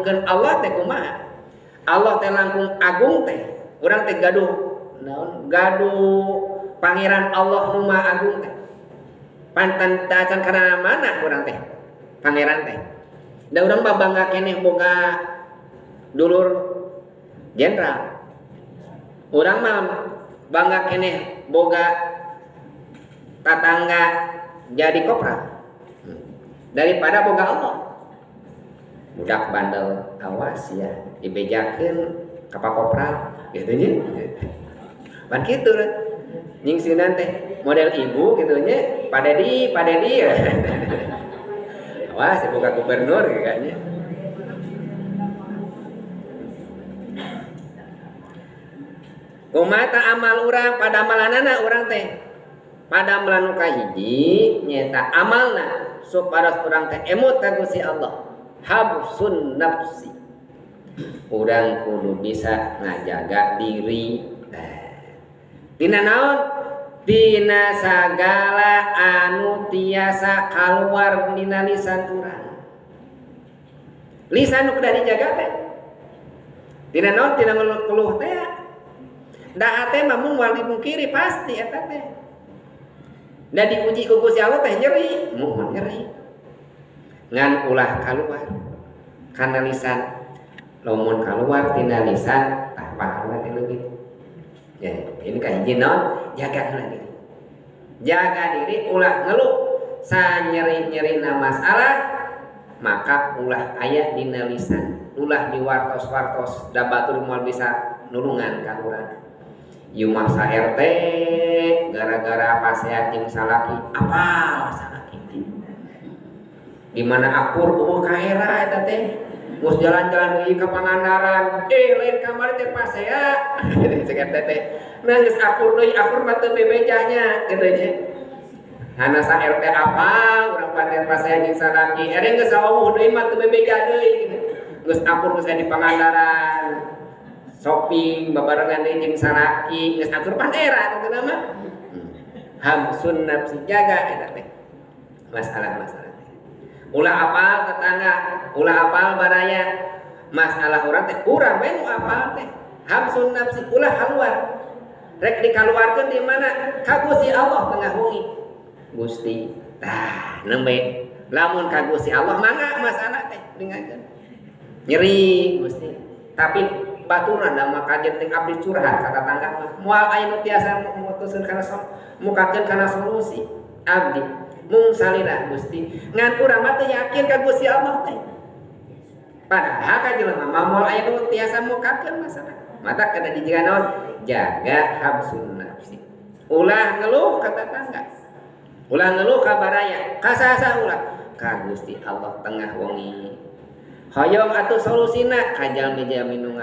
Ngagungkeun Allah teh kumaha? Allah teh langkung agung teh. Urang teh gaduh naon? Gaduh Pangeran Allah nu Maha Agung teh. Pantan tacan kana mana urang teh? Pangeran teh. Da urang mah bangga keneh boga dulur jenderal. Urang mah bangga keneh boga tatangga jadi kopral daripada boga Allah. Budak bandel awas ya dibejakeun ka Pak Kopral gitu nya. Pan kitu nyingsieunan teh model ibu gitu nya, Pak Dedi, Pak Dedi. Awas boga gubernur gitu kan nya. Kumaha amal urang pada amalanana urang teh? Pada amalan nu kahiji nyaeta amalna supados urang teh emut ka Gusti Allah. Habsun nafsi. Urang kudu bisa ngajaga diri. Tina naon? Tina sagala anu tiasa kaluar dina lisan urang. Lisan nu kudu dijaga teh. Tina naon? Tina ngeluh teh. Da hate mah moal dipungkiri pasti eta teh. Da diuji ku Gusti Allah teh nyeri, mun nyeri. Ngan ulah kaluar kana lisan. Lamun kaluar tina lisan tah pahala teh leungit. Ya, ini kahiji naon? Jaga heula diri. Jaga diri ulah ngeluh sanyeri-nyerina masalah maka ulah aya dina lisan, ulah diwartos-wartos da batur moal bisa nulungan ka urang. Ieu mah sa RT gara-gara pasea jeung salaki apal salaki teh. Di mana akur eueuh ka era eta teh. Geus jalan-jalan deui ka Pangandaran, lain kamari teh pasea. Cek RT teh. Nah geus akur deui, akur mah teu bebejanya kitu nya. Hana sa RT apal urang paten pasea jeung salaki. Ere geus sawuh deui mah teu bebeja deui kitu. Geus akur geus di Pangandaran. Shopping babarengan deui jeung salaki geus atur pan era kitu mah. Hamsun nafsi jaga eta teh. Masalah-masalah teh. Ulah apal tetangga, ulah apal baraya. Masalah urang teh urang we nu apal teh. Hamsun nafsi ulah kaluar. Rek dikaluarkeun di mana? Ka Gusti Allah tengah wengi. Gusti tah nembe lamun ka Gusti Allah mangga masalah teh dengarkeun. Nyeri Gusti. Tapi baturan da maka jeung abdi curhat ka tetangga mah moal aya nu tiasa mutuskeun kana mukakeun kana solusi abdi mung salira Gusti ngan urang mah teu yakin ka Gusti Allah teh padahal ka jelema mah moal aya nu tiasa mukakeun masalah mata kana dijaga naon jaga habsun nafsi ulah ngeluh ka tetangga ulah ngeluh ka baraya ka saha ulah ka Gusti Allah tengah wengi hoyong atuh solusina ka jalmi-jalmi nu